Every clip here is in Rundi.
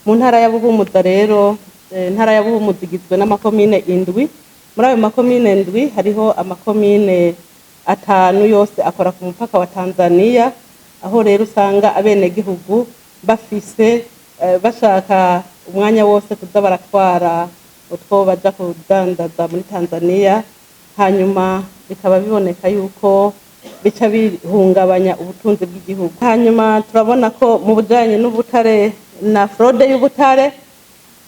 Mu ntara ya Buhumuza rero, intara ya Buhumuza igizwe n'amakomine indwi. Muri ayo makomine ndwi hariho amakomine atanu yose akora ku mupaka wa Tanzania, aho rero usanga abenegihugu bafise bashaka umwanya wose kuza baratwara utwo baja kudandaza muri Tanzania, hanyuma bikaba biboneka yuko bica bihungabanya ubutunzi bw'igihugu. Hanyuma turabona ko mu bijanye n'ubutare na fraude y'ubutare,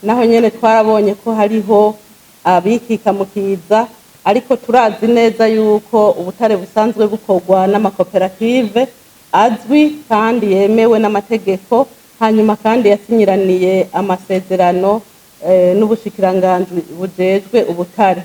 naho nyene twarabonye ko hariho abikika mu kiza, ariko turazi neza yuko ubutare busanzwe bukorwa n'amakoperative azwi kandi yemewe n'amategeko, hanyuma kandi yasinyiraniye amasezerano n'ubushikiranganji bujejwe ubutare.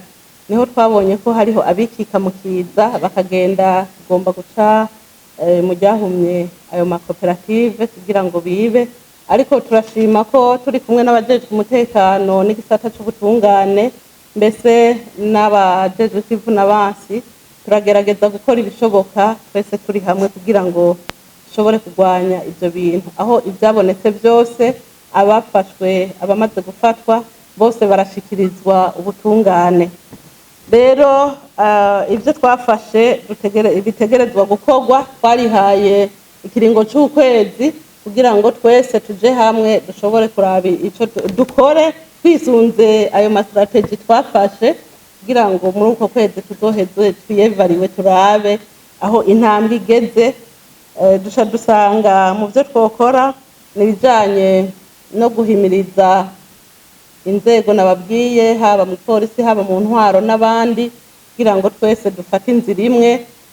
Niho twabonye ko hariho abikika mu kiza bakagenda kugomba guca mu ryahumye ayo makoperative kugira ngo bibe. Ariko turashima ko turi kumwe n'abajejwe umutekano n'igisata c'ubutungane, mbese n'abajejwe kwivuna abansi, turagerageza gukora ibishoboka twese turi hamwe kugira ngo dushobore kurwanya ivyo bintu. Aho ivyabonetse vyose, abafashwe, abamaze gufatwa bose barashikirizwa ubutungane. Rero ivyo twafashe bitegerezwa gukorwa, twarihaye ikiringo c'ukwezi kugira ngo twese tuje hamwe dushobore kuraba ico dukore twisunze ayo ma stratégies twafashe, kugira ngo muri uko kwezi tuzoheze twiyevariwe, turabe aho intambwe igeze. Duca dusanga mu vyo twokora ni ibijanye no guhimiriza inzego nababwiye, haba mu polisi, haba mu ntwaro n'abandi, kugira ngo twese dufate inzira imwe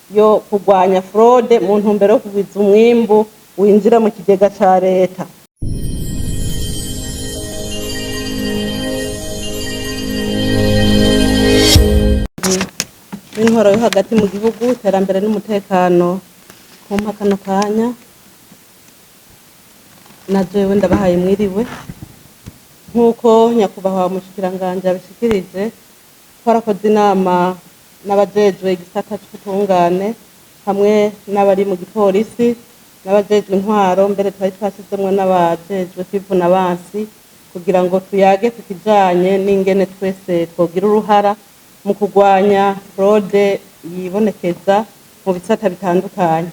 yo kurwanya fraude mu ntumbero yo kugwiza umwimbu winjira mu kigega ca leta. W'intwaro yo hagati mu gihugu, iterambere n'umutekano, kumpa kano kanya, na jewe ndabahaye mwiriwe. Nk'uko nyakubahwa mushikiranganji abishikirije, twarakoze inama n'abajejwe igisata c'ubutungane hamwe n'abari mu gipolisi n'abajejwe intwaro, mbere twari twashizemwo n'abajejwe kwivuna abansi, kugira ngo tuyage ku kijanye n'ingene twese twogira uruhara mu kurwanya fraude yibonekeza mu bisata bitandukanye.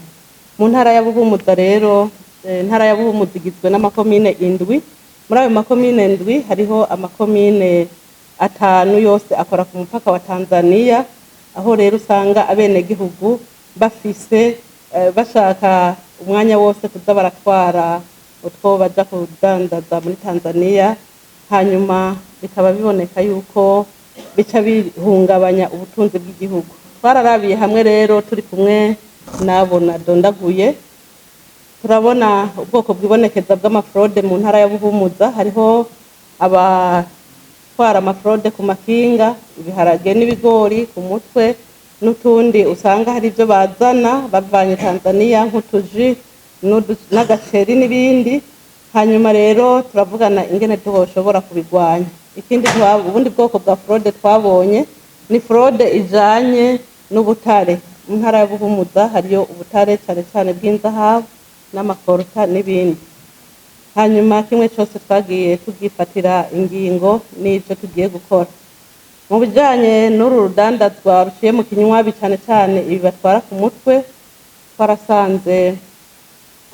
Mu ntara ya Buhumuza rero, intara ya Buhumuza igizwe n'amakomine indwi. Muri ayo makomine ndwi hariho amakomine atanu yose akora ku mupaka wa Tanzania, aho rero usanga abenegihugu bafise bashaka umwanya wose kuza baratwara utwo baja kudandaza muri Tanzania, hanyuma bikaba biboneka yuko bica bihungabanya ubutunzi bw'igihugu. Twararabiye hamwe rero turi kumwe n'abo nadondaguye, turabona ubwoko bwibonekeza bw'ama fraude mu ntara ya Buhumuza. Hariho abatwara ama fraude ku makinga, ibiharage n'ibigori ku mutwe, n'utundi usanga hari ibyo bazana bavanye Tanzania nk'utuji n'agaceri n'ibindi. Hanyuma rero turavugana ingene tuboshobora kubigwanya. Ikindi, ubundi bwoko bwa fraude twabonye ni fraude ijanye n'ubutare. Mu ntara ya Buhumuza hariyo ubutare cane cane bw'inzahabu n'amakorota n'ibindi. Hanyuma kimwe cyose twagiye tugifatira ingingo n'ivyo tugiye gukora. Mu bijanye n'uru rudandazwa ruciye mu kinywabi, cane cane ibi batwara ku mutwe, twarasanze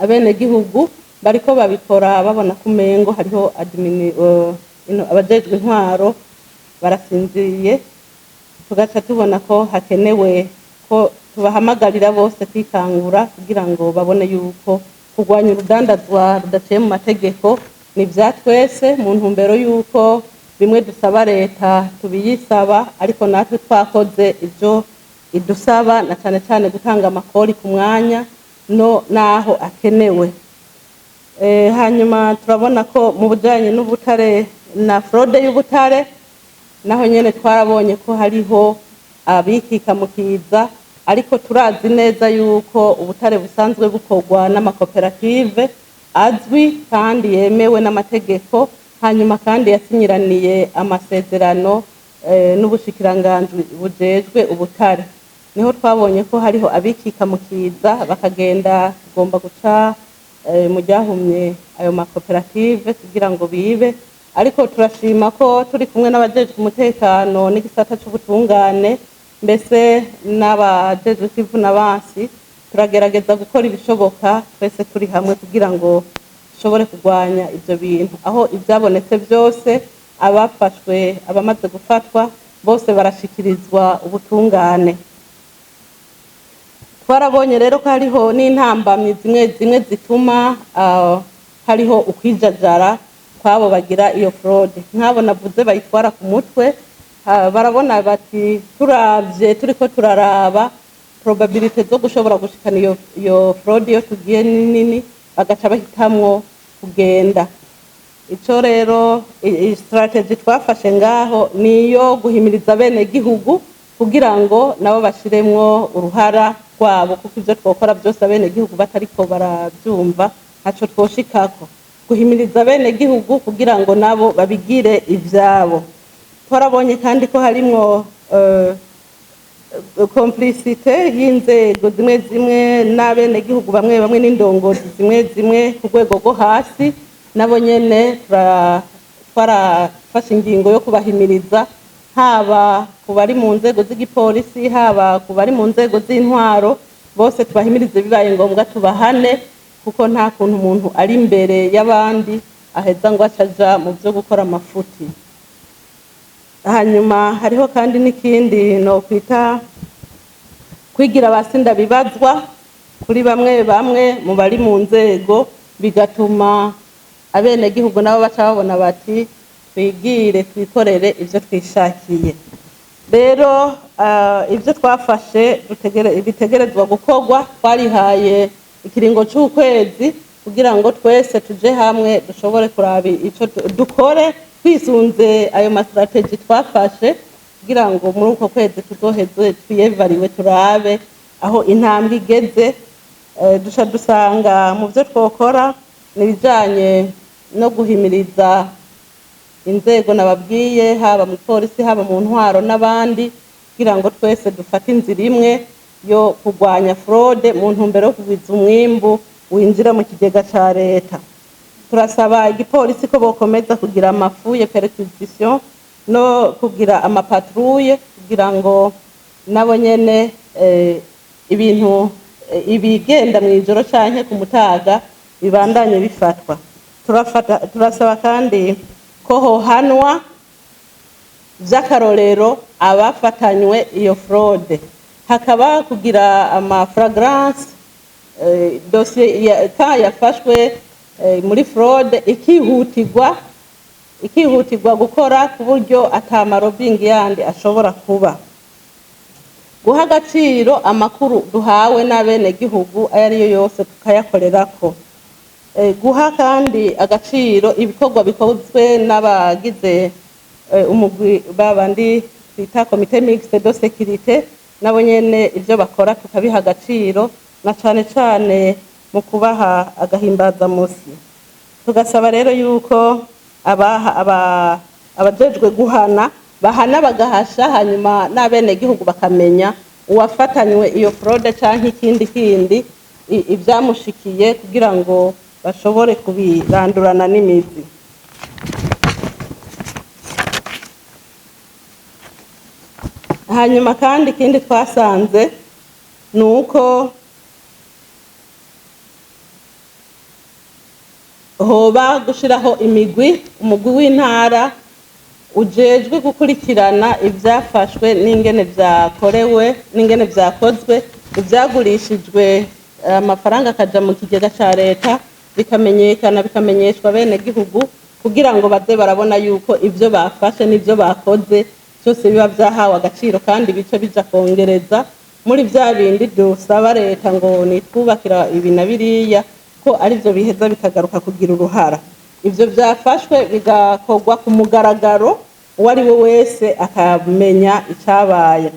abenegihugu bariko babikora babona ko umengo hariho abajejwe intwaro barasinziriye, tugaca tubona ko hakenewe ko tubahamagarira bose kwikangura kugira ngo babone yuko kurwanya urudandazwa rudaciye mu mategeko ni vya twese, mu ntumbero yuko bimwe dusaba leta tubiyisaba, ariko natwe twakoze ivyo idusaba, na cane cane gutanga amakori ku mwanya no naho akenewe. Hanyuma turabona ko mu bijanye n'ubutare na fraude y'ubutare, naho nyene twarabonye ko hariho abikika mu kiza, ariko turazi neza yuko ubutare busanzwe bukorwa n'amakoperative azwi kandi yemewe n'amategeko, hanyuma kandi yasinyiraniye amasezerano n'ubushikiranganji bujejwe ubutare. Niho twabonye ko hariho abikika mu kiza bakagenda kugomba guca mu ryahumye ayo makoperative kugira ngo bibe. Ariko turashima ko turi kumwe n'abajejwe umutekano n'igisata c'ubutungane, mbese n'abajejwe kwivuna abansi, turagerageza gukora ibishoboka twese turi hamwe kugira ngo dushobore kurwanya ivyo bintu. Aho ivyabonetse byose, abafashwe, abamaze gufatwa bose barashikirizwa ubutungane. Twarabonye rero ko hariho n'intambamyi zimwe zimwe zituma hariho ukwijajara kw'abo bagira iyo fraude. Nk'abo navuze bayitwara ku mutwe, barabona bati turavye, turiko turaraba probabilité zo gushobora gushikana iyo fraude iyo tugiye ni nini, bagaca bahitamwo kugenda. Ico rero strategy twafashe ngaho niyo guhimiriza bene gihugu kugira ngo nabo bashiremwo uruhara rwabo, kuko ivyo twokora byose abene gihugu batariko baravyumva ntaco twoshikako. Guhimiriza bene gihugu kugira ngo nabo babigire ivyabo. Twarabonye kandi ko harimwo complicité y'inzego zimwe zimwe n'abenegihugu bamwe bamwe n'indongozi zimwe zimwe ku rwego rwo hasi. Nabo nyene twarafashe ingingo yo kubahimiriza, haba ku bari mu nzego z'igipolisi, haba ku bari mu nzego z'intwaro, bose tubahimirize, bibaye ngombwa tubahane, kuko nta kuntu umuntu ari imbere y'abandi aheza ngo acaja mu byo gukora amafuti. Hanyuma hariho kandi n'ikindi nokwita kwigira abasinda bibazwa kuri bamwe bamwe mu bari mu nzego, bigatuma abenegihugu nabo baca babona bati twigire twikorere ivyo twishakiye. Rero ivyo twafashe bitegerezwa gukorwa, twarihaye ikiringo c'ukwezi kugira ngo twese tuje hamwe dushobore kuraba ico dukore twisunze ayo ma stratégies twafashe, kugira ngo muri uko kwezi tuzoheze twiyevariwe, turabe aho intambwe igeze. Duca dusanga mu byo twokora ni ibijanye no guhimiriza inzego nababwiye, haba mu polisi, haba mu ntwaro n'abandi, kugira ngo twese dufate inzira imwe yo kurwanya fraude mu ntumbero yo kugwiza umwimbu winjira mu kigega ca leta. Turasaba igipolisi ko bokomeza kugira ama fouilles, perquisition, no kugira ama patrouilles, kugira ngo nabo nyene ibintu ibigenda mw'ijoro canke ku mutaga bibandanye bifatwa. Turafata, turasaba kandi ko hohanwa vy'akarorero abafatanywe iyo fraude, hakaba kugira ama flagrance, dossier ka yafashwe muri fraude ikihutirwa gukora ku buryo ata ma lobbying yandi ashobora kuba. Guha agaciro amakuru duhawe n'abenegihugu ayo ariyo yose, tukayakorerako. Guha kandi agaciro ibikorwa bikozwe n'abagize umugwi babandi twita comité mixte de sécurité, nabo nyene ivyo bakora tukabiha agaciro, na cane cane mu kubaha agahimbazamusi. Tugasaba rero yuko abaha abajejwe guhana bahana bagahasha, hanyuma n'abenegihugu bakamenya uwafatanywe iyo fraude canke ikindi kindi ivyamushikiye, kugira ngo bashobore kubirandurana n'imizi. Hanyuma kandi ikindi twasanze ni uko hoba gushiraho imigwi, umugwi w'intara ujejwe gukurikirana ivyafashwe n'ingene vyakorewe n'ingene vyakozwe, ivyagurishijwe amafaranga akaja mu kigega ca leta, bikamenyekana, bikamenyeshwa bene gihugu, kugira ngo baze barabona yuko ivyo bafashe n'ivyo bakoze byose biba vyahawe agaciro, kandi bice bija kongereza muri vya bindi dusaba leta ngo nitwubakira ibi na biriya, ko arivyo biheza bikagaruka kugira uruhara. Ivyo vyafashwe bigakorwa ku mugaragaro, uwo ari we wese akamenya icabaye.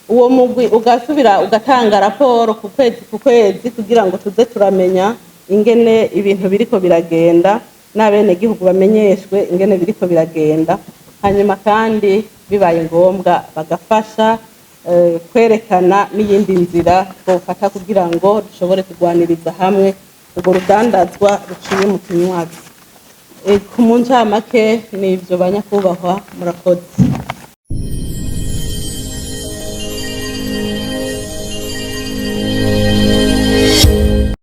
Uwo mugwi ugasubira ugatanga raporo ku kwezi ku kwezi, kugira ngo tuze turamenya ingene ibintu biriko biragenda, n'abenegihugu bamenyeshwe ingene biriko biragenda. Hanyuma kandi bibaye ngombwa bagafasha kwerekana n'iyindi nzira twofata kugira ngo dushobore kurwaniriza hamwe. Urwo rudandazwa ruciye mu kinywabi. Ku mu ncamake ni ivyo, banyakubahwa, murakoze.